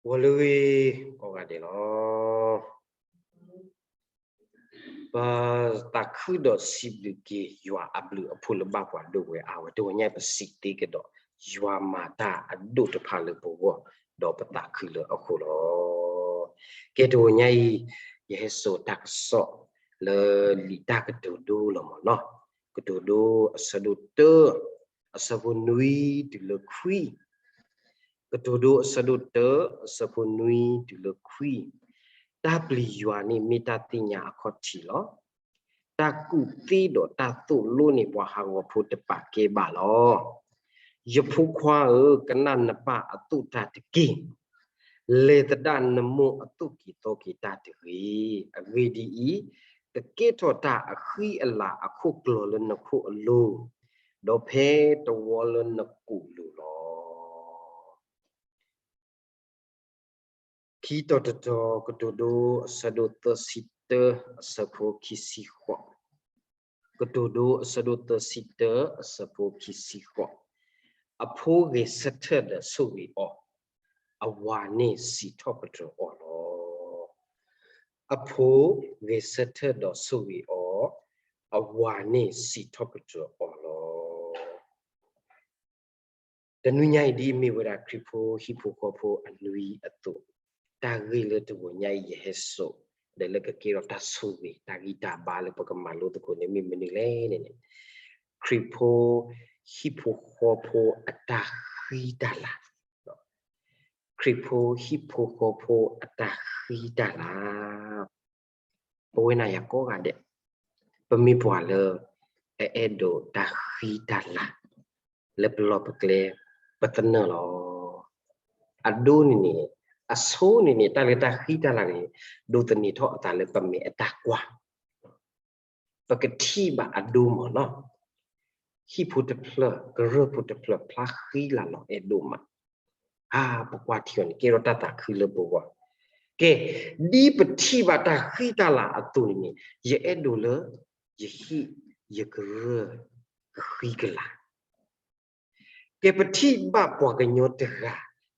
ဂီၤလၢအဂ့ၤကိးဂၤဒဲးလီၤ. ပသးခုဒီးစံးဘျုးက့ၤယွၤအဘျုးအဖှိၣ်လၢဘၣ်ပှၤဒိၣ်ဝဲအါဝဲ တဂီၤညါအံၤ ပစံးသ့ကဒီး ယွၤမၤတၢ်အဒိၣ်တဖၣ်လၢပဂီၢ် ဒီးပသးခုလၢအဃိလီၤ. ကဲ တဂီၤညါအံၤ ယဟဲစိာ်တၢ်ကစီၣ်လၢလံာ်တၢ်ကတိၤဒိလီၤမၢ်နီၤ, ကတိၤဒိအဆၢဒိၣ်တၢ အဆၢဖိနွံတုၤလၢခွံ, ကတိၤဒိအဆၢဒိၣ်တၢ အဆၢဖိနွံတုၤလၢခွံ, တၢ်ပျံၤယွၤန့ၣ်မ့ၢ်တၢ်သ့ၣ်ညါအခီၣ်ထံးလီၤ. တၢ်ကူၣ်သ့ဒီးတၢ်သိၣ်လိန့ၣ် ပှၤဟးဂီၤဖိတပာ်ကဲဘၣ်လီၤ. ယဖိခွါဧၢ, ကနၣ်နပၢ်အသိၣ်တၢ်တက့ၢ်. လဲၤသဒၣ်နမိၢ်အသိၣ်က့ၤသီက့ၤတၢ်တဂ့ၤ. အဂ့ၢ်ဒ်အံၤ, ကကဲထီၣ်တၢ်အဃံအလၤအခိၣ်ကျီၤလၢနခိၣ်အလိၤ, ဒီးဖဲတဝီလၢနကိာ်လိၤလီၤ. ခံတီၤတတီၤ ကတိၤဒိအဆၢဒိၣ်သၢဆံတၢ အဆၢဖိခံဆံဃိး, ကတိၤဒိအဆၢဒိၣ်သၢဆံတၢ အဆၢဖိခံဆံဃိး, အဖိဂဲၤဆၢထၢၣ်ဒီးဆိၣ်ဂ့ၤအီၤ, အဝၤန့ၣ်စံးထီၣ်ပတြၢၤအီၤလီၤ. အဖိဂဲၤဆၢထၢၣ်ဒီးဆိၣ်ဂ့ၤအီၤ, အဝၤန့ၣ်စံးထီၣ်ပတြၢၤအီၤလီၤ. တနွံညါအံၤ ဒ်အမ့ၢ်ဝဲဒၣ်ခရံာ်ဖိဟံၣ်ဖိဃီဖိအနွံအသိး, တၢ်ဂ့ၢ်လၢတဂီၤညါအံၤ ယဟဲစိာ်ဒီးလၢကကဲထီၣ်တၢ်ဆိၣ်ဂ့ၤ တၢ်ဂံၢ်တၢ်ဘါလၢပကမၤလိသကိးန့ၣ် မ့ၢ်မနုၤလဲၣ်န့ၣ်န့ၣ်, ခရံာ်ဖိဟံၣ်ဖိဃီဖိအတၢ်ဃံတၢ်လၤ, ခရံာ်ဖိဟံၣ်ဖိဃီဖိအတၢ်ဃံတၢ်လၤ. ပဝဲနၤယၤကိးဂၤဒဲး, ပမ့ၢ်ပှၤလၢအအဲၣ်ဒိးတၢ်ဃံတၢ်လၤ လၢပလီၢ်ပကျဲ ပသနၢၣ်လီၤ. အဒိန့ၣ်န့ၣ်, အဆိန့ၣ်န့ၣ်, တၢ်လၢတၢ်ဃံတၢ်လၤန့ၣ် ဒိးသန့ၤထီၣ်အသးလၢပမဲာ်အတၢ်ကွၢ် ပကထံၣ်ဘၣ်အဒိမၢ်နီၤ, ဟံၣ်ဖိတဖျၢၣ် ကရၢၢ်ဖိတဖျၢၣ် ဖျါဃံလၤလီၤအဲၣ်ဒိၣ်မး, အါ ပကွၢ်ထံအီၤန့ၣ် ကဲထီၣ်တၢ်သးခုလၢပဂီၢ်. ကဲ, ဒ်ပထံၣ်ဘၣ်တၢ်ဃံတၢ်လၤအသိးန့ၣ်န့ၣ် ယအဲၣ်ဒိးလၢ ယဟံၣ်ယကရၢၢ်ကဃံကလၤ ကဲ ပထံၣ်ဘၣ်ပှၤကညီတဂၤ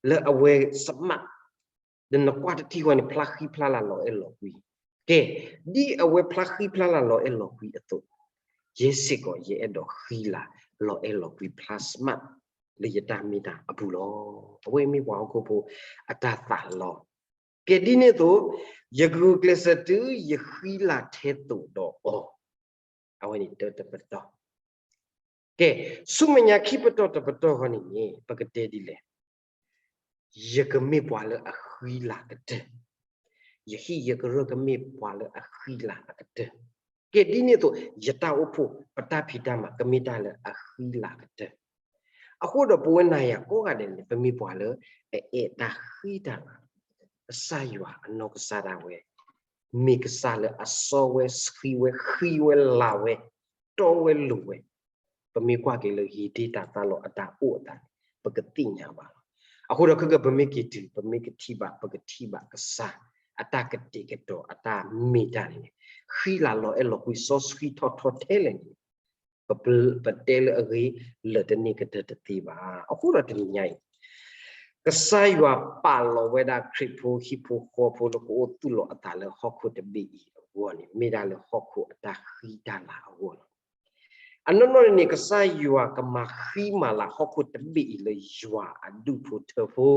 လၢအဝဲ smart, ဒီးနကွၢ်တထံၣ်ဃီန့ၣ် ဖျါဃံဖျါလၤလီၤအဲၣ်လီၤကွံ, ကဲ, ဒ်အဝဲဖျါဃံဖျါလၤလီၤအဲၣ်လီၤကွံအသိး, ယဲစ့ၢ်ကီး ယအဲၣ်ဒိးဃံလၤလီၤအဲၣ်လီၤကွံဖျါ smart လၢယတၢ်မ့ၢ်တၢ်အပူၤလီၤ. အဝဲမ့ၢ်ပှၤဟီၣ်ခိၣ်ဖိအတၢ်သးလီၤ. ကဲဒ်န့ၣ်အသိး, ယကဂုာ်ကျဲးစၢးတုၤယဃံလၤထဲသိးဒီးအီၤ, အဝဲန့ၣ်တၢတပတီၢ်. ကဲ, ဆူမဲာ်ညါခံပတီၢ်တပတီၢ်ဃီန့ၣ်န့ၣ် ပကတဲဒ်လဲၣ်, ယကမ့ၢ်ပှၤလၢအဃံလၤကတၢၢ်, ယဟံၣ်ယကရၢၢ်ကမ့ၢ်ပှၤလၢအဃံလၤအကတၢၢ်. ကဲဒ်န့ၣ်အသိး ယတၢ်အိၣ်ဖှိၣ် ပတၢ်ဖံးတၢ်မၤကမ့ၢ်တၢ်လၢအဃံလၤကတၢၢ်. အဃိဒီးပဝဲနၤယၤကိးဂၤဒဲးန့ၣ် ပမ့ၢ်ပှၤလၢအအဲၣ်တၢ်ဃံတၢ်လၤ, ကစၢ်ယွၤအနီၢ်ကစၢ်ဒၣ်ဝဲ မ့ၢ်ကစၢ်လၢအစီဝဲဆှံဝဲဃံဝဲလၤဝဲ တီဝဲလိၤဝဲ, ပမ့ၢ်ကွၢ်က့ၤလၢဧ့ၤဒ့ၣ်တၢ်သးလီၤအတၢ်အိၣ်အသးန့ၣ် ပကသ့ၣ်ညါဘၣ်လီၤ. အဃိဒီးခဲကပမ့ၢ်က့ၤတုၤ ပမ့ၢ်ကထံၣ်ဘၣ် ပကထံၣ်ဘၣ်ကစၢ်အတၢ်ကတဲာ်ကတီၤအတၢ်မ့ၢ်တၢ်န့ၣ်န့ၣ် ဃံလၤလီၤအဲၣ်လီၤကွံစီဆှံထီထီထဲလဲၣ်န့ၣ် ပတဲလၢအဂ့ၤ လၢာ်တန့ၢ်ကတၢၢ်တသ့ဘၣ်. အဃိဒီးတနံၤညါအံၤ ကစၢ်ယွၤပာ်လီၤဝဲဒၣ်ခရံာ်ဖိဟံၣ်ဖိဃီဖိလၢကအိၣ်သူၣ်လီၤအသးလၢဟီၣ်ခိၣ်တဘ့ၣ်အံၤအဂီၢ်န့ၣ် မ့ၢ်ဒၣ်လၢဟီၣ်ခိၣ်အတၢ်ဃံတၢ်လၤအဂီၢ်လီၤ. အနီၢ်နီၢ်န့ၣ်န့ၣ် ကစၢ်ယွၤကမၤဃံမၤလၤဟီၣ်ခိၣ်တဘ့ၣ်အံၤလၢယွၤအဒူၣ်ဖိထၢဖိ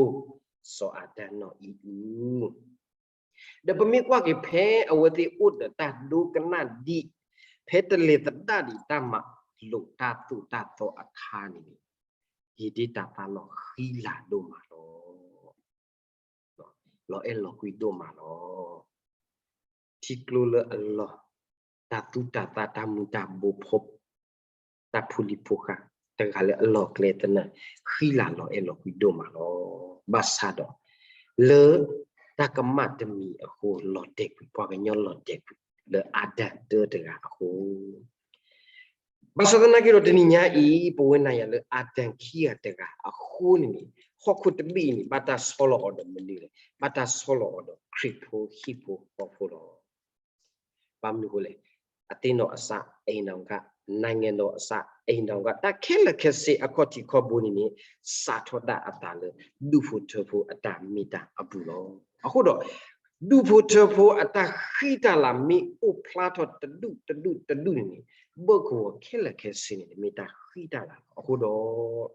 စီၤအၤဒၣ်နီၢ်အံၤအူ ဒီးပမ့ၢ်ကွၢ်က့ၤဖဲအဝဲသ့ၣ်အိၣ်ဒီးတၢ်ဒိကနၣ်ဒံး, ဖဲတလဲၤသဒၣ်ဒံးတၢ်မၤလိာ်တၢ်သိၣ်တၢ်သီအခါန့ၣ်န့ၣ်, ဧ့ၤဒ့ၣ်တၢ်သးလီၤဃံလၤဒိၣ်မးလီၤ. လီၤအဲၣ်လီၤကွံဒိၣ်မးလီၤ. ထံကျိလၢအလီၢ်, တၢ်သူၣ်တၢ်သၣ်တၢ်မုၢ်တၢ်ဘိဖိ တၢ်ဖိလံၤဖိဃာ် တဂၤလၢအလီၢ်ကျဲသနၢၣ် ဃံလၤလီၤအဲၣ်လီၤကွံဒိၣ်မးလီၤ. ဘၣ်ဆၣ်ဒီး လၢတၢ်ကမၣ်တမံၤအဃိ လီၤတဲာ်ကွံာ် ပှၤကညီလီၤတဲာ်ကွံာ် လၢအၤဒၣ်တၢတဂၤအဃိ ဘၣ်ဆၣ်သနာ်က့ဒီးတနံၤညါအံၤ ပဝဲနၤယၤလၢအၤဒၣ်ခံဂၤတဂၤအဃိန့ၣ်န့ၣ် ဟီၣ်ခိၣ်တဘ့ၣ်အံၤန့ၣ် ဘၣ်တၢ်ဆီလီၤအီၤဒီးမနုၤလဲၣ်, ဘၣ်တၢ်ဆီလီၤအီၤဒီးခရံာ်ဖိဟံၣ်ဖိဃီဖိလီၤ. ဘၣ်မနုၤအဃိလဲၣ်, အသ့ၣ်နီၣ်အစၢ် အိမ်ထောင်က နိုင်ငံတော်အစ အဲၣ်ဒိးက တၢ်ခဲလၢာ်ခဲဆ့အခီၣ်ထံးခီၣ်ဘိန့ၣ်န့ၣ် စးထီၣ်ဒၣ်အသးလၢ ဒူၣ်ဖိထၢဖိအတၢ်မ့ၢ်တၢ်အပူၤလီၤ. အဃိဒီး ဒူၣ်ဖိထၢဖိအတၢ်ဃံတၢ်လၤမ့ၢ်အိၣ်ဖျါထီၣ်တဒူၣ်တဒူၣ်တဒူၣ်န့ၣ်န့ၣ် ဘၢၣ်ကဝီၤခဲလၢာ်ခဲဆ့န့ၣ် မ့ၢ်တၢ်ဃံတၢ်လၤလီၤ. အဃိဒီး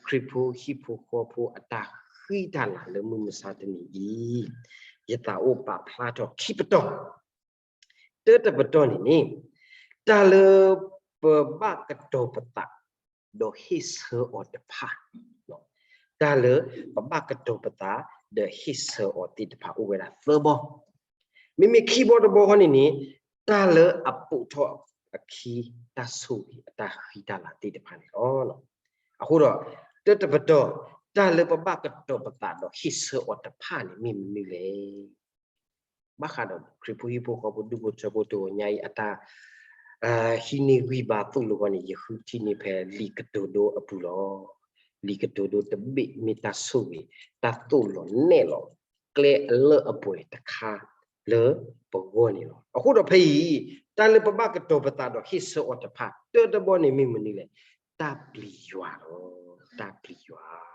ခရံာ်ဖိဟံၣ်ဖိဃီဖိအတၢ်ဃံတၢ်လၤလၢမုၢ်မဆါတနံၤအံၤ ယသးအိၣ်ပာ်ဖျါထီၣ်ခံပတီၢ် တၢတပတီၢ်န့ၣ်န့ၣ် တၢ်လၢပဘၣ်ကတီၤပသး ဒီးဟ့ၣ်ဆၢအီၤတဖၣ်, တၢ်လၢပဘၣ်ကတီၤပသး ဒီးဟ့ၣ်ဆၢအီၤသ့ၣ်တဖၣ်အိၣ်ဝဲဒၣ်သၢဘီ, မ့မ့ၢ်ခံဘီတဘီဃီန့ၣ်န့ၣ် တၢ်လၢအပိာ်ထီၣ်အခံ တၢ်ဆိၣ်ဂ့ၤအတၢ်ဃံတၢ်လၤသ့ၣ်တဖၣ်န့ၣ်လီၤ. အဃိဒီး တၢတပတီၢ် တၢ်လၢပဘၣ်ကတီၤပသးဒီးဟ့ၣ်ဆၢအီၤတဖၣ်န့ၣ် မ့ၢ်မနုၤလဲၣ်. ဘၣ်ဃးဒီးခရံာ်ဖိဟံၣ်ဖိဃီဖိဒူၣ်ဖိထၢဖိတဂီၤညါအံၤအတၢ် ဟံးန့ၢ်ဂံၢ်ဘါသိၣ်လိဃီန့ၣ် ယဃုထံၣ်န့ၢ်ဖဲလံာ်ကတိၤဒိအပူၤလီၤ. လံာ်ကတိၤဒိတဘ့ၣ်မ့ၢ်တၢ်ဆိၣ်ဂ့ၤ တၢ်သိၣ်လီၤနဲၣ်လီၤ ကျဲအလၢအပှဲၤတခါလၢပဂီၢ်န့ၣ်လီၤ. အဃိဒီးဖဲအံၤ တၢ်လၢပဘၣ်ကတီၤပသးဒီးဟ့ၣ်ဆၢအီၤတဖၣ် တၢတဘီန့ၣ်မ့ၢ်မနုၤလဲၣ်, တၢ်ပျံၤယွၤလီၤ. တၢ်ပျံၤယွၤ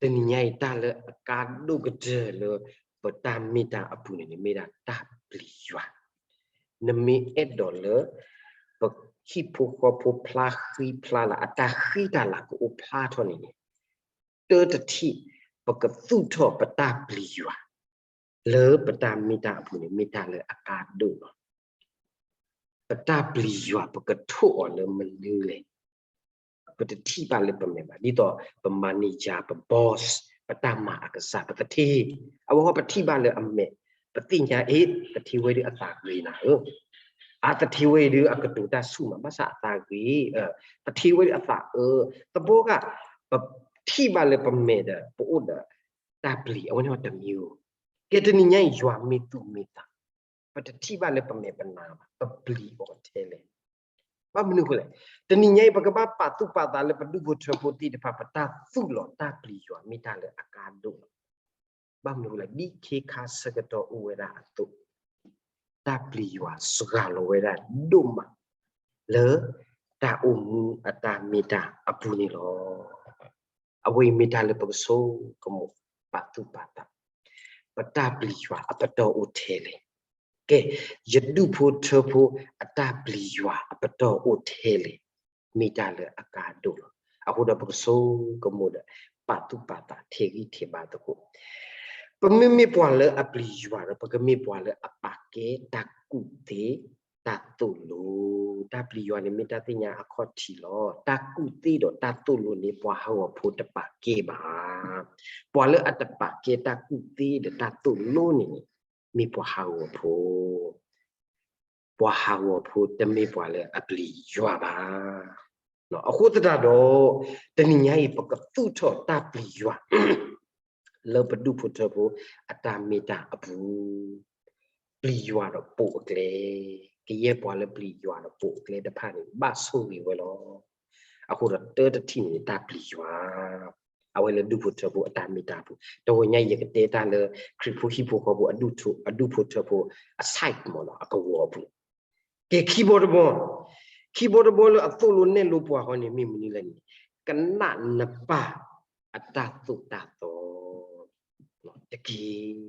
တနံၤညါအံၤ တၢ်လၢအကါဒိၣ်ကတၢၢ်လၢပတၢ်မ့ၢ်တၢ်အပူၤန့ၣ်န့ၣ် မ့ၢ်ဒၣ်တၢ်ပျံၤယွၤ, နမ့ၢ်အဲၣ်ဒိးလၢ ပဟံၣ်ဖိဃီဖိဖျါဃံဖျါလၤ အတၢ်ဃံတၢ်လၤကအိၣ်ဖျါထီၣ်န့ၣ်န့ၣ် တၢတထံၣ် ပကသူၣ်ထီၣ်ပတၢ်ပျံၤယွၤ လၢပတၢ်မ့ၢ်တၢ်အပူၤန့ၣ် မ့ၢ်တၢ်လၢအကါဒိၣ်လီၤ. ပတၢ်ပျံၤယွၤ ပကထိၣ်အီၤလၢမနုၤလဲၣ်. ပတထံၣ်ဘၣ်လၢပမဲာ်ဘၣ်, ဒ်သိးပ manager ပ boss ပတၢ်မၤအကစᢢ် ပသထ့, အဝဲဟီပထံၣ်ဘၣ်လၢအမဲာ်, ပသ့ၣ်ညါအ့ၣ် သထ့ဝဲဒုးအသးဂ့ၤနၤဧၢ, အသထ့ဝဲဒုးအကတိၤတၢ်ဆူၣ်မး ဘၣ်ဆၣ်အသးဂ့ၤ, သထ့ဝဲဒုးအသးအၢ, သဘီက ပထံၣ်ဘၣ်လၢပမဲာ်ဒီး ပအိၣ်ဒီးတၢ်ပျံၤ အဝဲန့ၣ်တမံၤဧိၤ, ကဲတနံၤညါအံၤ ယွၤမ့ၢ်သူၣ်မ့ၢ်သး ပတထံၣ်ဘၣ်လၢပမဲာ်ပနါဘၣ်, ပပျံၤအီၤထဲလဲၣ်. ဘၣ်မနုၤအဃိလဲၣ်, တနံၤညါအံၤ ပကဘၣ်ပာ်သူၣ်ပာ်သးလၢပဒူၣ်ဖိထၢဖိသ့ၣ်တဖၣ် ပတၢ်သူၣ်လီၤတၢ်ပျံၤယွၤမ့ၢ်တၢ်လၢအကါဒိၣ်လီၤ. ဘၣ်မနုၤအဃိလဲၣ်, ဒ်ခ့ခါဆၢကတီၢ်အိၣ်ဝဲဒၣ်အသိး, တၢ်ပျံၤယွၤစှၤလီၤဝဲဒၣ်ဒိၣ်မး လၢတၢ်အိၣ်မူအတၢ်မ့ၢ်တၢ်အပူၤန့ၣ်လီၤ. အဝဲအံၤမ့ၢ်တၢ်လၢပကဆိကမိၣ်ပာ်သူၣ်ပာ်သး, ပတၢ်ပျံၤယွၤအပတီၢ်အိၣ်ထဲလဲၣ်. ကဲ, ယဒူၣ်ဖိထၢဖိအတၢ်ပျံၤယွၤအပတီၢ်အိၣ်ထဲလဲၣ်, မ့ၢ်တၢ်လၢအကါဒိၣ်လီၤ. အဃိဒီးပကဆိကမိၣ်ဒီး ပာ်သူၣ်ပာ်သးထဲဂံၢ်ထဲဘါသကိး, ပမ့မ့ၢ်ပှၤလၢအပျံၤယွၤဒီး ပကမ့ၢ်ပှၤလၢအပာ်ကဲတၢ်ကူၣ်သ့ တၢ်သိၣ်လိ, တၢ်ပျံၤယွၤန့ၣ်မ့ၢ်တၢ်သ့ၣ်ညါအခီၣ်ထံးလီၤ. တၢ်ကူၣ်သ့ဒီးတၢ်သိၣ်လိန့ၣ် ပှၤဟးဂီၤဖိတပာ်ကဲဘၣ်. ပှၤလၢအတပာ်ကဲတၢ်ကူၣ်သ့ဒီးတၢ်သိၣ်လိန့ၣ်န့ၣ် မ့ၢ်ပှၤဟးဂီၤဖိ ပှၤဟးဂီၤဖိတမ့ၢ်ပှၤလၢအပျံၤယွၤဘၣ်. အဃိသတးဒီး တနံၤညါအံၤ ပကသူၣ်ထီၣ်တၢ်ပျံၤယွၤ လၢပဒူၣ်ဖိထၢဖိအတၢ်မ့ၢ်တၢ်အပူၤ, ပျံၤယွၤဒီးပိာ်အကျဲ, ကယဲၢ်ပှၤလၢပျံၤယွၤဒီးပိာ်အကျဲတဖၣ်န့ၣ် ဘၣ်ဆိၣ်ဂ့ၤဝဲလီၤ. အဃိဒီးတၢတထံၣ်န့ၣ် တၢ်ပျံၤယွၤ အဝဲလၢဒူၣ်ဖိထၢဖိအတၢ်မ့ၢ်တၢ်အပူၤ, တဂီၤညါအံၤယကတဲတၢ်လၢ ခရံာ်ဖိဟံၣ်ဖိဃီဖိအဒူၣ်ဖိထၢဖိအ side မ့ၢ်နီၤ အကဝီၤအပူၤ ကဲခံဘီတဘီ, ခံဘီတဘီလၢအသိၣ်လိနဲၣ်လိပှၤဃီန့ၣ် မ့ၢ်မနုၤလဲၣ်န့ၣ်, ကနၣ်နပၢ်အတၢ်သိၣ်တၢ်သီတက့ၢ်.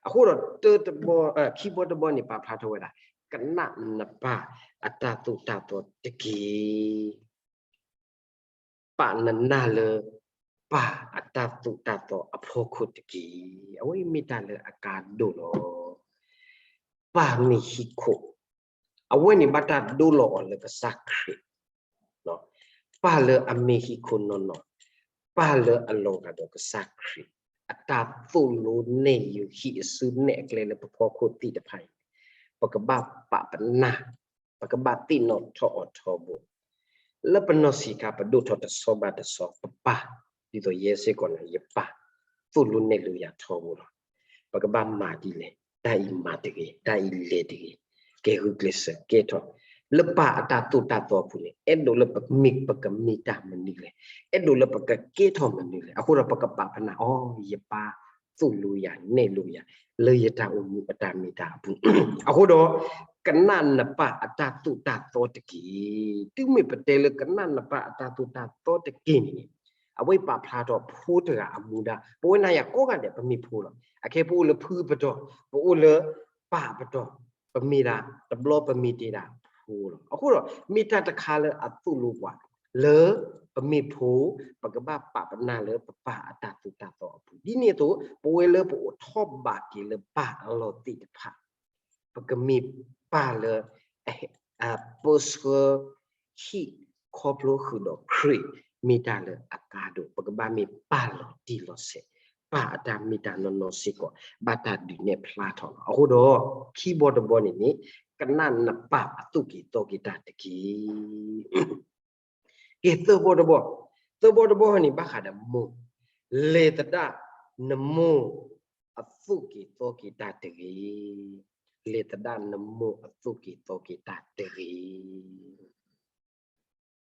အဃိဒီးတၢတဘီ, ခံဘီတဘီန့ၣ် ပာ်ဖျါထီၣ်ဝဲဒၣ် ကနၣ်နပၢ်အတၢ်သိၣ်တၢ်သီတက့ၢ်. ပာ်နနၢ်လၢပၢ်အတၢ်သိၣ်တၢ်သီအဖီခိၣ်တက့ၢ်. အဝဲအံၤမ့ၢ်တၢ်လၢအကါဒိၣ်လီၤ. ပၢ်မ့ၢ်ဟံၣ်ခိၣ်, အဝဲန့ၣ်ဘၣ်တၢ်ဒိလီၤအီၤလၢကစၢ်ခရံာ်, ပၢ်လၢအမ့ၢ်ဟံၣ်ခိၣ်နီၢ်နီၢ်, ပၢ်လၢအလီၤဂာ်ဒီးကစၢ်ခရံာ်, အတၢ်သိၣ်လိနဲၣ်ယုာ်ဟံးအစုနဲၣ်အကျဲလၢပဖီခိၣ်သ့ၣ်တဖၣ်အံၤ, ပကဘၣ်ပာ်ပနၢ်, ပကဘၣ်သ့ၣ်နီၣ်ထီၣ်အီၤထီဘိ လၢပနီၢ်ဆံးခါ ပဒိၣ်ထီၣ်တဆီဘၣ်တဆီ ပပၢ်, ဒ်သိးယဲစ့ၢ်ကီးန့ၣ် ယပၢ်သိၣ်လိနဲၣ်လိယၤထီဘိလီၤ. ပကဘၣ်မၤဒ်လဲၣ်, တၢ်အံၤမၤတဂ့ၤ, တၢ်အံၤလဲၤတဂ့ၤ, ကဲဂုာ်ကျဲးစၢးကဲထီၣ်, လၢပၢ်အတၢ်သိၣ်တၢ်သီအပူၤန့ၣ် အဲၣ်ဒိးလၢပမ့ၢ်ပကမ့ၢ်တၢ်မနုၤလဲၣ်, အဲၣ်ဒိးလၢပကကဲထီၣ်မနုၤလဲၣ်. အဃိဒီးပကပာ်ပနၢ်အီၤ, ယပၢ်သိၣ်လိယၤနဲၣ်လိယၤ လၢယတၢ်အိၣ်မူအတၢ်မ့ၢ်တၢ်အပူၤ, အဃိဒီး ကနၣ်နပၢ်အတၢ်သိၣ်တၢ်သီတက့ၢ်. တုၤမ့ၢ်ပတဲလၢကနၣ်နပၢ်အတၢ်သိၣ်တၢ်သီတက့ၢ်န့ၣ်န့ၣ်, အဝဲပာ်ဖျါထီၣ်ဖိတဂၤအမူဒါ, ပဝဲနၤယၤကိးဂၤဒဲး ပမ့ၢ်ဖိလီၤ. အခဲပအိၣ်လၢဖုအပတီၢ်, ပအိၣ်လၢပၢ်အပတီၢ်, ပမ့ၢ်ဒၣ်တဘျီပမ့ၢ်တဲဒၣ်ဖိလီၤ. အဃိဒီး မ့ၢ်တၢ်တခါလၢအသိၣ်လိပှၤ လၢပမ့ၢ်ဖိ, ပကဘၣ်ပာ်ပနၢ်လၢပပၢ်အတၢ်သိၣ်တၢ်သီအပူၤ. ဒ်န့ၣ်အသိး ပဝဲလၢပအိၣ်ထီၣ်ဘးက့ၤလၢပၢ်အလီၢ်သ့ၣ်တဖၣ် ပကမ့ၢ်ပၢ်လၢ အပၢဆှၢဟံၣ်ခီဖျိဃုာ်ဒီးခရံာ် မ့ၢ်တၢ်လၢအကါဒိၣ်, ပကဘၣ်မ့ၢ်ပၢ်လီၤတံၢ်လီၤဆဲး, ပၢ်အတၢ်မ့ၢ်တၢ်နီၢ်နီၢ်စ့ၢ်ကီး ဘၣ်တၢ်ဒုးနဲၣ်ဖျါထီၣ်လီၤ. အဃိဒီး ခံဘီတဘီန့ၣ်န့ၣ် ကနၣ်နပၢ်အသိၣ်က့ၤသီက့ၤတၢ်တက့ၢ်. ကဲ သၢဘီတဘီ, သၢဘီတဘီန့ၣ် ဘၣ်ဃးဒီးမိၢ်, လဲၤသဒၣ်နမိၢ်အသိၣ်က့ၤသီက့ၤတၢ်တဂ့ၤ, လဲၤသဒၣ်နမိၢ်အသိၣ်က့ၤသီက့ၤတၢ်တဂ့ၤ.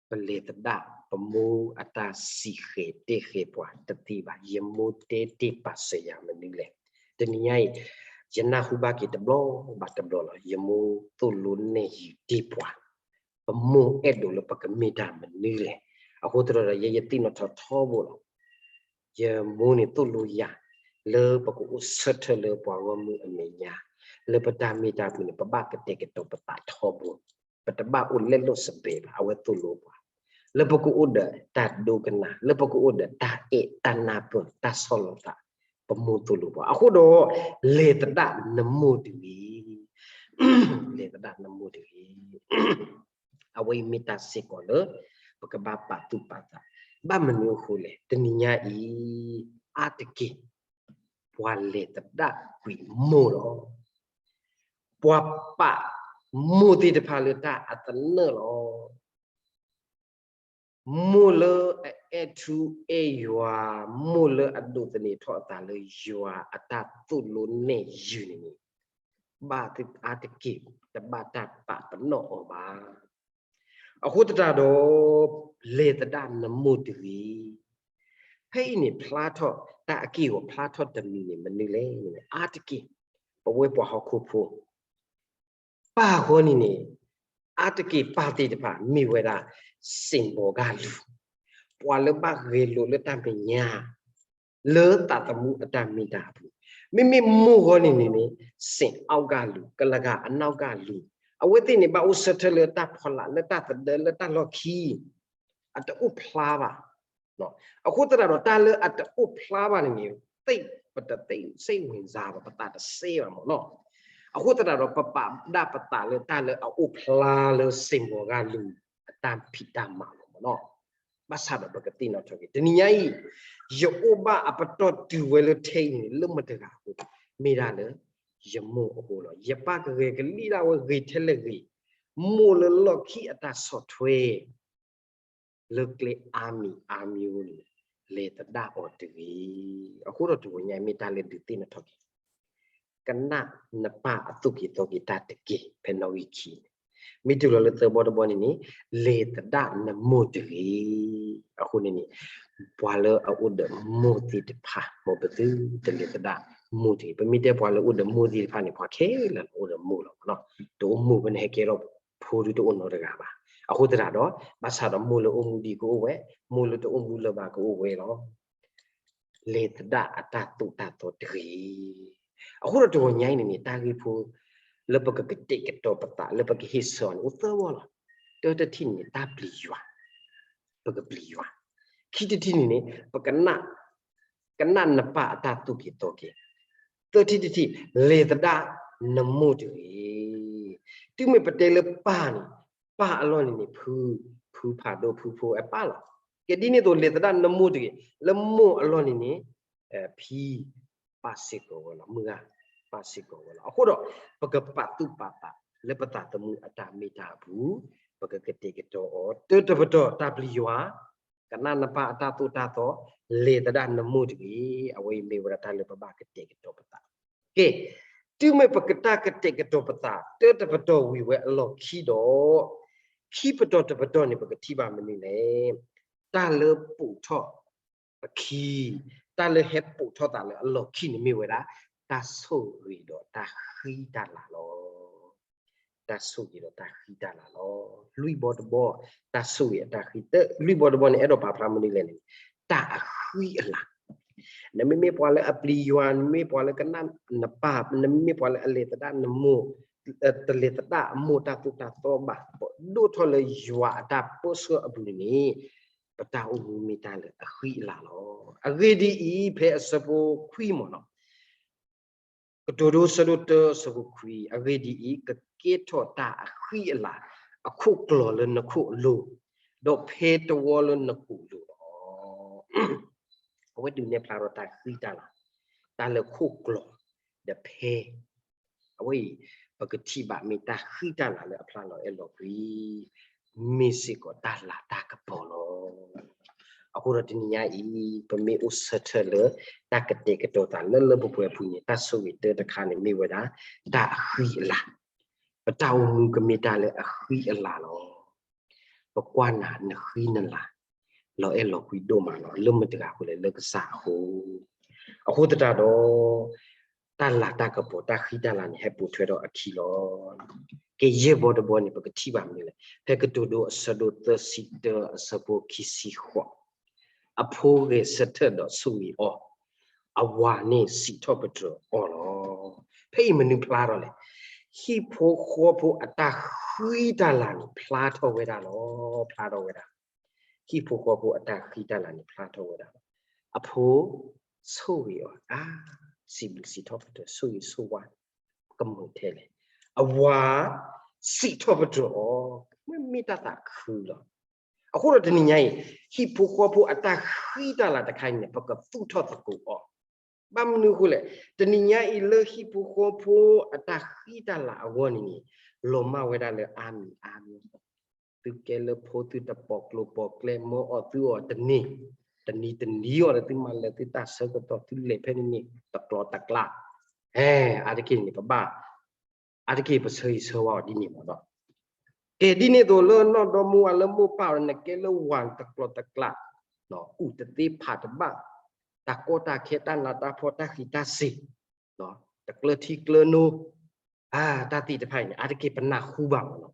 ပလဲၤသဒၣ်ပမိၢ်အတၢ်စံးဃဲၤတဲဃဲၤပှၤတသ့ဘၣ်. ယမိၢ်တဲတ့ၢ်ပာ်စၢၤယၤမနုၤလဲၣ်. တနံၤညါအံၤ ယနၢ်ဟူဘၣ်က့ၤတဘျီဘၣ်တဘျီလီၤ. ယမိၢ်သိၣ်လိနဲၣ်ယုာ်တ့ၢ်ပှၤ, ပမိၢ်အဲၣ်ဒိးလၢပကမ့ၢ်တၢ်မနုၤလဲၣ်. အဃိသတးဒီး ယဲယသ့ၣ်နီၣ်ထီၣ်ထီဘိလီၤ. ယမိၢ်န့ၣ်သိၣ်လိယၤ လၢပကအိၣ်ဆၢထၢၣ်လၢပှၤဂီၢ်မုၢ်အမဲာ်ညါ, လၢပတၢ်မ့ၢ်တၢ်မနုၤန့ၣ် ပဘၣ်ကတဲာ်ကတီၤပသးထီဘိ, ပတဘၣ်အိၣ်လဲလိာ်စဘဲးဘၣ်. အဝဲသိၣ်လိပှၤ လၢပကအိၣ်ဒီးတၢ်ဒိကနၣ်, လၢပကအိၣ်ဒီးတၢ်အဲၣ်တၢ်နၢ်ပၢၢ်တၢ်ဆီၣ်လီၤသး, ပမိၢ်သိၣ်လိပှၤ. အဃိဒီး လဲၤသဒၣ်နမိၢ်တဂ့ၤ, လဲၤသဒၣ်နမိၢ်တဂ့ၤ. အဝဲအံၤမ့ၢ်တၢ်စ့ၢ်ကီးလၢ ပကဘၣ်ပာ်သူၣ်ပာ်သး. ဘၣ်မနုၤအဃိလဲၣ်, တနံၤညါအံၤ အါတက့ၢ် ပှၤလဲၤသဒၣ်ကွံာ်မိၢ်လီၤ. ပှၤပာ်မိၢ်သ့ၣ်တဖၣ်လၢတၢ်အသနၢၣ်လီၤ. မိၢ်လၢအအဲၣ်ထူအဲၣ်ယွၤ, မိၢ်လၢအဒိးသန့ၤထီၣ်အသးလၢယွၤအတၢ်သိၣ်လိနဲၣ်ယုာ်န့ၣ်န့ၣ်, ဘၣ်အါတက့ၢ် တဘၣ်တၢ်ပာ်ပနီၣ်အီၤဘၣ်. အဃိသတးဒီး လဲၤသဒၣ်နမိၢ်တဂ့ၤ. ဖဲအံၤန့ၣ်ဖျါထီၣ် တၢ်အက့ၢ်အဂီၤဖျါထီၣ်တမံၤန့ၣ် မနုၤလဲၣ်န့ၣ် အါတက့ၢ် ပဝဲပှၤဟီၣ်ခိၣ်ဖိ ပၢ်အဂီၢ်န့ၣ်န့ၣ် အါတက့ၢ်ပၢ်သ့ၣ်တဖၣ် မ့ၢ်ဝဲဒၣ် စ့ၣ်ဘီၣ်ဂၢ်လူၢ်, ပှၤလၢဘၣ်ဂဲၤလိာ်လၢတၢ်မဲာ်ညါ လၢသးသမူအတၢ်မ့ၢ်တၢ်အပူၤ, မ့မ့ၢ်မိၢ်ဂီၢ်န့ၣ်န့ၣ်န့ၣ် စ့ၣ်အီၣ်ဂၢ်လူၢ်, ကလၤဂၤအနီၢ်ဂၢ်လူၢ်, အဝဲသ့ၣ်န့ၣ် ဘၣ်အိၣ်ဆၢထၢၣ်လၢတၢ်ဖီလာ် လၢတၢ်သဒၢ လၢတၢ်လီၢ်ခံ, အတအိၣ်ဖျါဘၣ်. အဃိသတးဒီး တၢ်လၢအတအိၣ်ဖျါဘၣ်န့ၣ်န့ၣ် သ့ၣ် ပတသ့ၣ် စိတ်ဝင်စား ဘၣ် ပသးတစဲဘၣ်မ့ၢ်နီၤ. အဃိသတးဒီး ပပာ်ဒၣ်ပသးလၢတၢ်လၢအအိၣ်ဖျါလၢစ့ၣ်ဘီၣ်ဂၢ်လူၢ် အတၢ်ဖံးတၢ်မၤလီၤမ့ၢ်နီၤ. ဘၣ်ဆၣ်ဒီးပကသ့ၣ်နီၣ်ထီၣ်က့ၤ တနံၤညါအံၤ ယအိၣ်ဘၣ်အပတီၢ်တုၤဝဲလၢထဲအံၤန့ၣ် လၢမတၤတဂၤအဃိ, မ့ၢ်ဒၣ်လၢ ယမိၢ်အဃိလီၤ. ယပၢ်ကဂဲၤကလံၣ်ဒၣ်ဝဲဂ့ၤထဲလဲၣ်ဂ့ၤ, မိၢ်လၢလီၢ်ခံအတၢ်ဆီၣ်ထွဲ လၢကျဲအါမံၤအါမံၤန့ၣ် လဲၤသဒၣ်အီၤတဂ့ၤ. အဃိဒီးတဂီၤညါအံၤ မ့ၢ်တၢ်လၢဒုးသ့ၣ်နီၣ်ထီၣ်က့ၤ ကနၣ်နပၢ်အသိၣ်က့ၤသီက့ၤတၢ်တက့ၢ် ဖဲနီၣ်ဂံၢ်ခံန့ၣ်, မ့ၢ်တုၤလီၤလၢသၢဘီတဘီန့ၣ်န့ၣ် လဲၤသဒၣ်နမိၢ်တဂ့ၤ. အဃိန့ၣ်န့ၣ် ပှၤလၢအအိၣ်ဒီးမိၢ်သ့ၣ်တဖၣ် မ်ပသုတလဲၤသဒၣ်မိၢ်တဂ့ၤ. ပမ့ၢ်တဲပှၤလၢအိၣ်ဒီးမိၢ်သ့ၣ်တဖၣ်န့ၣ် ပှၤခဲလၢာ်လၢအိၣ်ဒီးမိၢ်လီၤမ့ၢ်နီၤ. တအိၣ်မိၢ်ဖဲန့ၣ် ဟဲကဲထီၣ်ဖိဒုတအိၣ်နီတဂၤဘၣ်. အဃိသတးဒီး ဘၣ်ဆၣ်ဒီးမိၢ်လၢအိၣ်မူဒံးကအိၣ်ဝဲ, မိၢ်လၢတအိၣ်မူလၢၤဘၣ်ကအိၣ်ဝဲလီၤ. လဲၤသဒၣ်အတၢ်သိၣ်တၢ်သီတဂ့ၤ. အဃိဒီးတဂီၤညါအံၤန့ၣ်န့ၣ် တၢ်ဂ့ၢ်ဖိ လၢပကကတဲာ်ကတီၤပသး လၢပကဟ့ၣ်ဆၢအီၤန့ၣ် အိၣ်သၢဘီလီၤ. တၢတထံၣ်န့ၣ်န့ၣ် တၢ်ပျံၤယွၤ, ပကပျံၤယွၤ. ခံတထံၣ်န့ၣ်န့ၣ် ပကနၣ် ကနၣ်နပၢ်အတၢ်သိၣ်က့ၤသီက့ၤ. သၢထံၣ်တထံၣ် လဲၤသဒၣ်နမိၢ်တဂ့ၤ. တုၤမ့ၢ်ပတဲလၢပၢ်န့ၣ်, ပၢ်အလီၢ်န့ၣ်န့ၣ် ဖု, ဖုဖးဒိၣ် ဖုဖိအပၢ်လီၤ. ကဲဒ်န့ၣ်အသိး လဲၤသဒၣ်နမိၢ်တဂ့ၤ. လၢမိၢ်အလီၢ်န့ၣ်န့ၣ် ဖံ ပၢ်စ့ၢ်ကီးဝဲလီၤ, မုၢ်ဂၤ ပၢ်စ့ၢ်ကီးဝဲလီၤ. အဃိဒီး ပကပာ်သူၣ်ပာ်သး လၢပသးသမူအတၢ်မ့ၢ်တၢ်အပူၤ, ပကကတဲာ်ကတီၤအီၤ တၢတပတီၢ် တၢ်ပျံၤယွၤ, ကနၣ်နပၢ်အတၢ်သိၣ်တၢ်သီ, လဲၤသဒၣ်နမိၢ်တဂ့ၤ. အဝဲအံၤမ့ၢ်ဝဲဒၣ်တၢ်လၢပဘၣ်ကတဲာ်ကတီၤပသး. ကဲ, တုၤမ့ၢ်ပကတၢ်ကတဲာ်ကတီၤပသး တၢတပတီၢ်ဝံၤဝဲအလီၢ်ခံဒီး, ခံပတီၢ်တပတီၢ်န့ၣ် ပကထံၣ်ဘၣ်မနုၤလဲၣ်. တၢ်လၢပိာ်ထီၣ်အခံ, တၢ်လၢဟဲပိာ်ထီၣ်သးလၢအလီၢ်ခံန့ၣ်မ့ၢ်ဝဲဒၣ် တၢ်ဆိၣ်ဂ့ၤဒီးတၢ်ဃံတၢ်လၤလီၤ. တၢ်ဆိၣ်ဂ့ၤဒီးတၢ်ဃံတၢ်လၤလီၤ. လွံၢ်ဘီတဘီ, တၢ်ဆိၣ်ဂ့ၤအတၢ်ဃံ, လွံၢ်ဘီတဘီန့ၣ် အဲၣ်ဒိးပာ်ဖျါမနုၤလဲၣ်န့ၣ်, တၢ်အဃံအလၤ. နမ့မ့ၢ်ပှၤလၢအပျံၤယွၤ, နမ့ၢ်ပှၤလၢကနၣ်နပၢ်, နမ့မ့ၢ်ပှၤလၢအလဲၤသဒၣ်နမိၢ်, တလဲၤသဒၣ်အမိၢ်တၢ်သိၣ်တၢ်သီဘၣ်, ဒိၣ်ထီၣ်လၢယွၤအတၢ်ပၢဆှၢအပူၤန့ၣ်, ပတၢ်အိၣ်မူမ့ၢ်တၢ်လၢအဃံအလၤလီၤ. အဂ့ၢ်ဒ်အံၤ, ဖဲအဆၢဖိခွံမ့ၢ်နီၤ, ကတိၤဒိ ဆၢဒိၣ်တၢ အဆၢဖိခွံ, အဂ့ၢ်ဒ်အံၤ, ကကဲထီၣ်တၢ်အဃံအလၤ, အခိၣ်ကျီၤလၢနခိၣ်အလိၤ, ဒီးဖဲတဝီလၢနကိာ်လိၤလီၤ. အဝဲဒုးနဲၣ်ဖျါထီၣ်တၢ်ဃံတၢ်လၤ, တၢ်လၢခိၣ်ကျီၤ, ဒီးဖဲ အဝဲအံၤ ပကထံၣ်ဘၣ်မ့ၢ်တၢ်ဃံတၢ်လၤလၢအဖျါလီၤအဲၣ်လီၤကွံာ်, မ့ၢ်စ့ၢ်ကီးတၢ်လၤတၢ်ကပီၤလီၤ. အဃိဒီးတနံၤညါအံၤ ပမ့ၢ်အိၣ်ဆၢထၢၣ်လၢတၢ်ကတဲာ်ကတီၤသးလၢလၢပှဲၤပှဲၤအပူၤန့ၣ်, တၢ်ဆိၣ်ဂ့ၤတၢတခါန့ၣ်မ့ၢ်ဝဲဒၣ် တၢ်အဃံအလၤ, ပတၢ်အိၣ်မူကမ့ၢ်တၢ်လၢအဃံအလၤလီၤ. ပကွၢ်နၤနဃံနလၤ လီၤအဲၣ်လီၤကွံဒိၣ်မးလီၤ. လၢမတၤတဂၤအဃိလဲၣ်, လၢကစၢ်အဃိ. အဃိသတးဒီး တၢ်လၤတၢ်ကပီၤ တၢ်ဃံတၢ်လၤန့ၣ် ဟဲပိာ်ထွဲဒီးအခံလီၤ. ကဲ ယဲၢ်ဘီတဘီန့ၣ် ပကထံၣ်ဘၣ်မနုၤလဲၣ်. ဖဲကတိၤဒိ အဆၢဒိၣ်သၢဆံတၢ အဆၢဖိခံဆံဃိး, အဖိဂဲၤဆၢထၢၣ်ဒီးဆိၣ်ဂ့ၤအီၤ, အဝၤန့ၣ်စံးထီၣ်ပတြၢၤအီၤလီၤ. ဖဲအံၤမနုၤဖျါထီၣ်လဲၣ်. ဟံၣ်ဖိဃီဖိအတၢ်ဃံတၢ်လၤန့ၣ် ဖျါထီၣ်ဝဲဒၣ်လီၤ. ဖျါထီၣ်ဝဲဒၣ် ဟံၣ်ဖိဃီဖိအတၢ်ဃံတၢ်လၤန့ၣ် ဖျါထီၣ်ဝဲဒၣ်လီၤ. အဖိဆိၣ်ဂ့ၤအီၤ, အါ, စံးဘျုးစံးထီၣ်ပတြၢၤ, ဆိၣ်ဂ့ၤဆိၣ်ဝါ, ကမုာ်ထဲလဲၣ်. အဝၤစံးထီၣ်ပတြၢၤအီၤ, မ့ၢ်မ့ၢ်တၢ်သးခုလီၤ. အဃိဒီးတနံၤညါအံၤ ဟံၣ်ဖိဃီဖိအတၢ်ဃံတၢ်လၤတခါအံၤန့ၣ် ပကသူၣ်ထီၣ်သကိးအီၤ. ဘၣ်မနုၤအဃိလဲၣ်. တနံၤညါအံၤလၢဟံၣ်ဖိဃီဖိအတၢ်ဃံတၢ်လၤအဂီၢ်န့ၣ်န့ၣ် လီၤမၢ်ဝဲဒၣ်လၢအါမံၤအါမံၤ, သုကဲလၢဖိသုတပိာ်ကျိၤပိာ်ကျဲ မၢအီၣ်သုအီၣ်တန့ၢ်, တနံၤတနံၤအီၤဒီး သုမၤလၢာ်သုတၢ်ဆၢကတီၢ် သုလဲၤဖဲန့ၣ်န့ၣ် တကျိၤတကျဲ, အဲ, အါတက့ၢ်န့ၣ် ပဘၣ်, အါတက့ၢ်ပဆၢဂ့ၤဆၢဝါအီၤဒ်န့ၣ်မ့ၢ်ဒီး, ကဲဒ်န့ၣ်အသိးလၢနီၢ်ဒီမါဝၤလၢမိၢ်ပၢ်အီၤ နကဲလၢဝၤတကျိၤတကျဲ, ကူၣ်တသ့ဖးတဘၣ်, တၢ်ကီတၢ်ခဲ တၢ်နးတၢ်ဖှီၣ် တၢ်ဃံးတၢ်စ့ၤ, တကျၢထံကျၢနိ, တၢ်သ့ၣ်တဖၣ်အံၤန့ၣ် အါတက့ၢ်ပနၢ်ဟူဘၣ်မ့ၢ်နီၤ.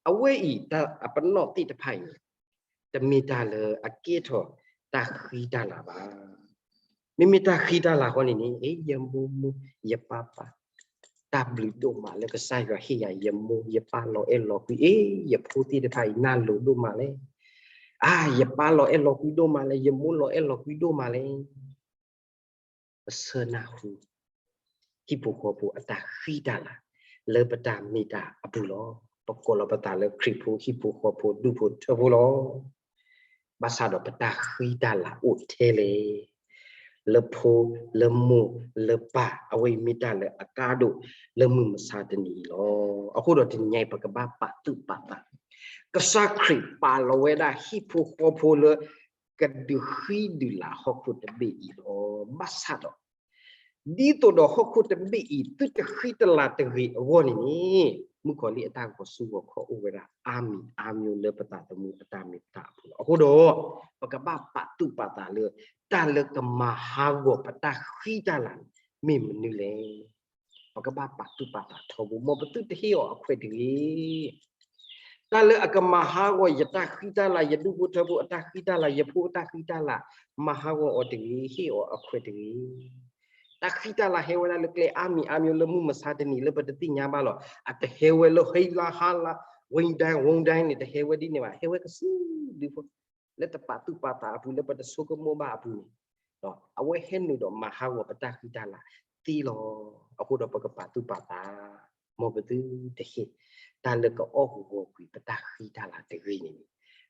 အဝဲအံၤ တၢ်အပနီၣ်သ့ၣ်တဖၣ်အံၤန့ၣ် တမ့ၢ်တၢ်လၢအကဲထီၣ်တၢ်ဃံတၢ်လၤဘၣ်. မ့မ့ၢ်တၢ်ဃံတၢ်လၤဃီန့ၣ်န့ၣ်, အ့ ယမိၢ်မိၢ် ယပၢ်ပၢ်, တၢ်ဘျုးဒိၣ်မးလၢကစၢ်ယွၤဟ့ၣ်ယၤ ယမိၢ်ယပၢ်လီၤအဲၣ်လီၤကွံ, အ့ ယဖိသ့ၣ်တဖၣ်အံၤ နၢ်လိၤဒိၣ်မးလဲၣ်, အါ ယပၢ်လီၤအဲၣ်လီၤကွံဒိၣ်မးလဲၣ်, ယမိၢ်လီၤအဲၣ်လီၤကွံဒိၣ်မးလဲၣ်. ပဆၢနၢ်ဟူ ဟံၣ်ဖိဃီဖိအတၢ်ဃံတၢ်လၤ လၢပတၢ်မ့ၢ်တၢ်အပူၤလီၤ. ပကိးလီၤပသးလၢခရံာ်ဖိဟံၣ်ဖိဃီဖိဒူၣ်ဖိထၢဖိလီၤ. ဘၣ်ဆၣ်ဒီးပတၢ်ဃံတၢ်လၤအိၣ်ထဲလဲၣ်, လၢဖိလၢမိၢ်လၢပၢ် အဝဲအံၤမ့ၢ်တၢ်လၢအကါဒိၣ်လၢမုၢ်မဆါတနံၤအံၤလီၤ. အဃိဒီးတနံၤညါအံၤ ပကဘၣ်ပာ်သူၣ်ပာ်သး, ကစၢ်ခရံာ်ပာ်လီၤဝဲဒၣ်ဟံၣ်ဖိဃီဖိလၢ ကဒုးဃံဒုးလၤဟီၣ်ခိၣ်တဘ့ၣ်အံၤလီၤ. ဘၣ်ဆၣ်ဒီး ဒ်သိးဒီးဟီၣ်ခိၣ်တဘ့ၣ်အံၤ သုတဃံတလၤတဂ့ၤအဂီၢ်န့ၣ်န့ၣ်, မုၣ်ကီၤလံၢ်အတၢ်ဂီၤဆူဂီၤခီၣ်အိၣ်ဝဲဒၣ်အါမံၤအါမံၤလၢပသးသမူအတၢ်မ့ၢ်တၢ်အပူၤလီၤ. အဃိဒီး ပကဘၣ်ပာ်သူၣ်ပာ်သးလၢ တၢ်လၢကမၤဟးဂီၤပတၢ်ဃံတၢ်လၤန့ၣ် မ့ၢ်မနုၤလဲၣ်. ပကဘၣ်ပာ်သူၣ်ပာ်သးထီဘိ, မ်ပသုတဟ့ၣ်အီၤအခွဲးတဂ့ၤ. တၢ်လၢအကမၤဟးဂီၤယတၢ်ဃံတၢ်လၤ, ယဒူၣ်ဖိထၢဖိအတၢ်ဃံတၢ်လၤ, ယဖိအတၢ်ဃံတၢ်လၤ, မၤဟးဂီၤအီၤတဂ့ၤ, ဟ့ၣ်အီၤအခွဲးတဂ့ၤ. တၢ်ဃံတၢ်လၤဟဲဝဲဒၣ်လၢကျဲအါမံၤအါမံၤလၢမုၢ်မဆါတနံၤလၢပတသ့ၣ်ညါဘၣ်လီၤ. အတဟဲဝဲလၢဟ့လါဟါလါ, ဝ့ဒဲ ဝ့ဒဲန့ၣ် တဟဲဝဲဒ်န့ၣ်ဘၣ်, ဟဲဝဲကစုဒုဖိ လၢတပာ်သူၣ်ပာ်သးအပူၤ လၢပတဆိကမိၣ်ဘၣ်အပူၤန့ၣ်, အဝဲဟဲနုာ်ဒီးမၤဟးဂီၤပတၢ်ဃံတၢ်လၤသ့လီၤ. အဃိဒီးပကပာ်သူၣ်ပာ်သး, မ်ပသုတဟ့ၣ် တၢ်လၢကအီၣ်ဂီၤကွံာ်ပတၢ်ဃံတၢ်လၤတဂ့ၤန့ၣ်န့ၣ်,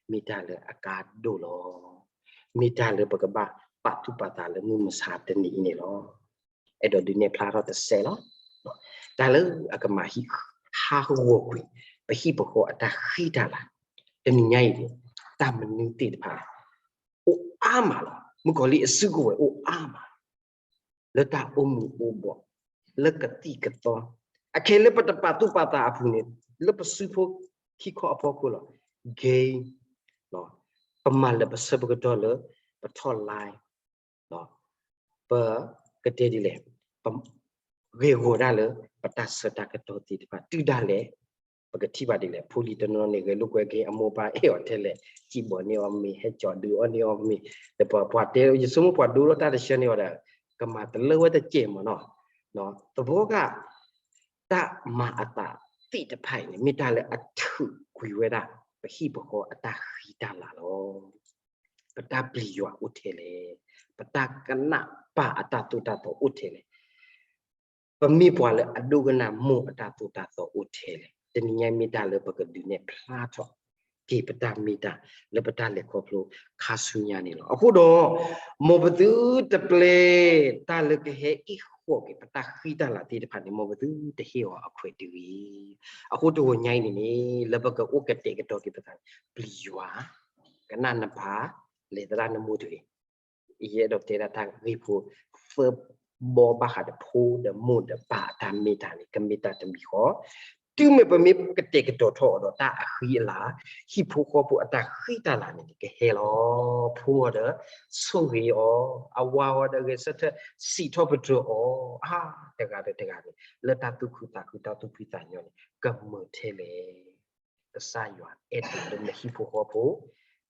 မ့ၢ်တၢ်လၢအကါဒိၣ်လီၤ. မ့ၢ်တၢ်လၢပကဘၣ်ပာ်သူၣ်ပာ်သးလၢမုၢ်မဆါတနံၤအံၤန့ၣ်လီၤ. အဲၣ်ဒိးဒုးနဲၣ်ဖျါထီၣ်တစဲးလီၤ. တၢ်လၢအကမၤဟံး ဟးဂီၤကွံာ် ပဟံၣ်ပဃီအတၢ်ဃံတၢ်လၤ, တနံၤညါအံၤန့ၣ် တၢ်မနုၤသ့ၣ်တဖၣ် အိၣ်အါမးလီၤ. မုၣ်ကီၤလံၢ်အစုကဝဲၤအိၣ်အါမး လၢတၢ်အိၣ်မူအိၣ်ဘှီၣ်, လၢကသံၣ်ကသီ, အခဲလၢပတပာ်သူၣ်ပာ်သးအပူၤန့ၣ် လၢပစုဖိခံခီအဖီခိၣ်လီၤ. ဂ့ၤ, ပမၤလၢပဆၢပကတီၢ်လၢ ပထီၣ်လါ, ပကတဲဒ်လဲၣ်, ပဂ့ၢ်ဂီၤဒၣ်လၢ ပတၢ်ဆၢတၢ်ကတီၢ်သ့ၣ်တဖၣ် တုၤဒၣ်လဲာ် ပကထံၣ်ဘၣ်ဒ်လဲၣ်, ဖိလံၤတနီၤန့ၣ် ဂဲၤလိာ်ကွဲက့ၤအမိၢ်ပၢ်အဲၣ်အီၤထဲလဲၣ်, စံၣ်ဘီၣ်န့ၢ်အီၤမ့ၤ, ဟဲကၠီဒုးအီၣ်န့ၢ်အီၤမ့ၤ, ဒီးပှၤတဲ ယဆိကမိၣ်ပှၤဒိလီၤတၢ်တဆၢန့ၢ်အီၤဒီး ကမၤတလၢဝဲတစဲးမ့ၢ်နီၤ. သဝီက တၢ်မၤအသးသ့ၣ်တဖၣ်အံၤန့ၣ် မ့ၢ်တၢ်လၢအထုးကွံာ်ဝဲဒၣ် ပဟံၣ်ပဃီအတၢ်ဃံတၢ်လၤလီၤ. ပတၢ်ပျံၤယွၤအိၣ်ထဲလဲၣ်, ပတၢ်ကနၣ်ပၢ်အတၢ်သိၣ်တၢ်သီအိၣ်ထဲလဲၣ်, ပမ့ၢ်ပှၤလၢအဒိကနၣ်မိၢ်အတၢ်သိၣ်တၢ်သီအိၣ်ထဲလဲၣ်, တနံၤညါမ့ၢ်တၢ်လၢပကဒုးနဲၣ်ဖျါထီၣ်က့ၤပတၢ်မ့ၢ်တၢ်လၢပတၢ်လဲၤခီဖျိခါဆူညါန့ၣ်လီၤ. အဃိဒီး မ်ပသုတပျဲတၢ်လၢကဟဲအံၣ်ဃီၣ်က့ၤပတၢ်ဃံတၢ်လၤသ့ၣ်တဖၣ်န့ၣ် မ်ပသုတဟ့ၣ်အီၤအခွဲးတဂ့ၤ. အဃိတဂီၤညါအံၤန့ၣ်န့ၣ် လၢပကအိၣ်ကတဲာ်ကတီၤက့ၤပသးန့ၣ် ပျံၤယွၤ, ကနၣ်နပၢ်, လဲၤသဒၣ်နမိၢ်တဂ့ၤ. ယအဲၣ်ဒိးတဲဒၣ်တၢ်ဂ့ၢ်ဖိ သၢဘီဘၣ်ဃးဒီးဖိဒီးမိၢ်ဒီးပၢ်အတၢ်မ့ၢ်တၢ်န့ၣ် ကမ့ၢ်တၢ်တမံၤဃီ, တုၤမ့ၢ်ပမ့ၢ်ကတဲာ်ကတီၤထီၣ်အီၤဒီးတၢ်အဃံအလၤ, ဟံၣ်ဖိဃီဖိအတၢ်ဃံတၢ်လၤန့ၣ်န့ၣ် ကဟဲလီၤ. ဖိအီၤဒီးဆိၣ်ဂ့ၤအီၤ, အဝၤအီၤဒီးဂဲၤဆၢထၢၣ် စံးထီၣ်ပတြၢၤအီၤ, အါ, တဂၤဒီးတဂၤန့ၣ် လၢတၢ်သူၣ်ခုသးခု တၢ်သူၣ်ဖှံသးညီန့ၣ် ကမုာ်ထဲလဲၣ်. ကစၢ်ယွၤအဲၣ်ဒိးလၢနဟံၣ်ဖိဃီဖိ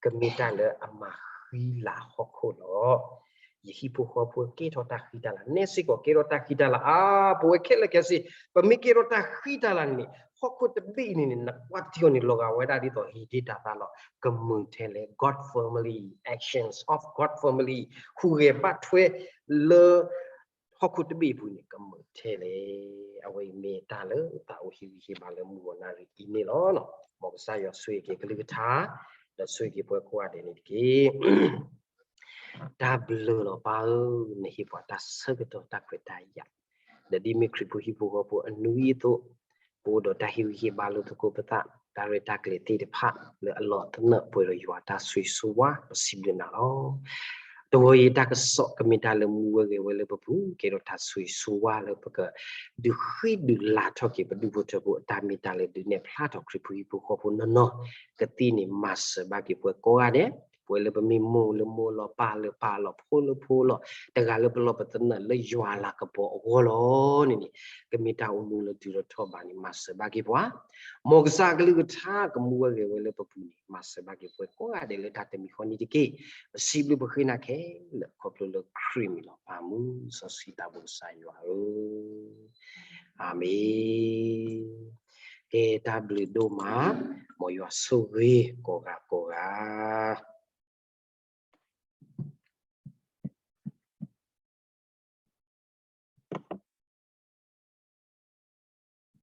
ကမ့ၢ်တၢ်လၢအမၤဃံလၤဟီၣ်ခိၣ်လီၤ. ယဟံၣ်ဖိဃီဖိကဲထီၣ်တၢ်ဃံတၢ်လၤ, နဲစ့ၢ်ကီးကဲထီၣ်တၢ်ဃံတၢ်လၤ, အါ, ပဝဲခဲလၢာ်ခဲဆ့ ပမ့ၢ်ကဲထီၣ်တၢ်ဃံတၢ်လၤန့ၣ် ဟီၣ်ခိၣ်တဘ့ၣ်အံၤန့ၣ်န့ၣ် နကွၢ်ထံအီၤန့ၣ် လီၤဂာ်ဝဲဒၣ်ဒ်သိးဟံၣ်ဒ့တၤသၣ်လီၤ. ကမုာ်ထဲလဲၣ်. God family, actions of God family ဟူးဂဲၤဘၣ်ထွဲလၢ ဟီၣ်ခိၣ်တဘ့ၣ်အပူၤန့ၣ် ကမုာ်ထဲလဲၣ်. အဝဲအံၤမ့ၢ်တၢ်လၢသးအိၣ်ဟ့ၣ်ဂံၢ်ဟ့ၣ်ဘါလၢမုၢ်ဂီၤနၣ်ရံၣ်အံၤန့ၣ်လီၤ. မ်ကစၢ်ယွၤဆိၣ်ဂ့ၤက့ၤကလုၢ်ကထါ ဒီးဆိၣ်ဂ့ၤက့ၤပှၤကိးဂၤဒဲးန့ၣ်တက့ၢ်. တၢ်ဘျုးလီၤပၢ်ဧၢ, နဟ့ၣ်ပှၤတၢ်ဆၢကတီၢ်တၢ်ခွဲးတၢ်ယာ်, ဒီးဒ်မ့ၢ်ခရံာ်ဖိဟံၣ်ဖိဃီဖိအနွံအသိး, ပအိၣ်ဒီးတၢ်ဟ့ၣ်ဂံၢ်ဟ့ၣ်ဘါလိာ်သကိးပသး, တၢ်ရဲၣ်တၢ်ကျဲၤသ့ၣ်တဖၣ်လၢအလီၤသနၢၣ်ပှဲၤဒီးယွၤတၢ်ဆိၣ်ဂ့ၤဆိၣ်ဝါ ပစံးဘျုးနၤလီၤ. တဝီအံၤတၢ်ကစီၣ်ကမ့ၢ်တၢ်လၢမူဝဲဂဲၤဝဲလၢပပူၤ, ကဲထီၣ်တၢ်ဆိၣ်ဂ့ၤဆိၣ်ဝါလၢပကဒုးဃံဒုးလၤထီၣ်က့ၤပဒူၣ်ဖိထၢဖိအတၢ်မ့ၢ်တၢ်လၢဒုးနဲၣ်ဖျါထီၣ်ခရံာ်ဖိဟံၣ်ဖိဃီဖိနီၢ်နီၢ်ကသ့န့ၣ် မၤစၢၤဘၣ်က့ၤပှၤကိးဂၤဒဲး, ပဝဲလၢပမ့ၢ်မိၢ်လၢမိၢ်လီၤ, ပၢ်လၢပၢ်လီၤ, ဖိလၢဖိလီၤ, တဂၤလၢပလီၤပသနၢၣ်လၢယွၤလၤကပီၤအဂီၢ်လီၤန့ၣ်န့ၣ်, ကမ့ၢ်တၢ်အိၣ်မူလၢတုၤထီၣ်ထီဘးန့ၣ် မၤစၢၤဘၣ်က့ၤပှၤ. မ်ကစၢ်ကလုၢ်ကထါကမူဝဲဂဲၤဝဲလၢပပူၤန့ၣ် မၤစၢၤဘၣ်က့ၤပှၤကိးဂၤဒဲးလၢတၢ်တမံၤဃီန့ၣ်တက့ၢ်. ပစံးဘျုးပဃ့နၤခဲလၢာ် ခီဖျိလၢခရံာ်မံၤလီၤပၢ်မူ စီဆှံသးဘိကစၢ်ယွၤဧၢ, အၤမ့ၣ်. ကဲတၢ်ဘျုးဒိၣ်မး, မ်ယွၤဆိၣ်ဂ့ၤကိးဂၤကိးဂၤ.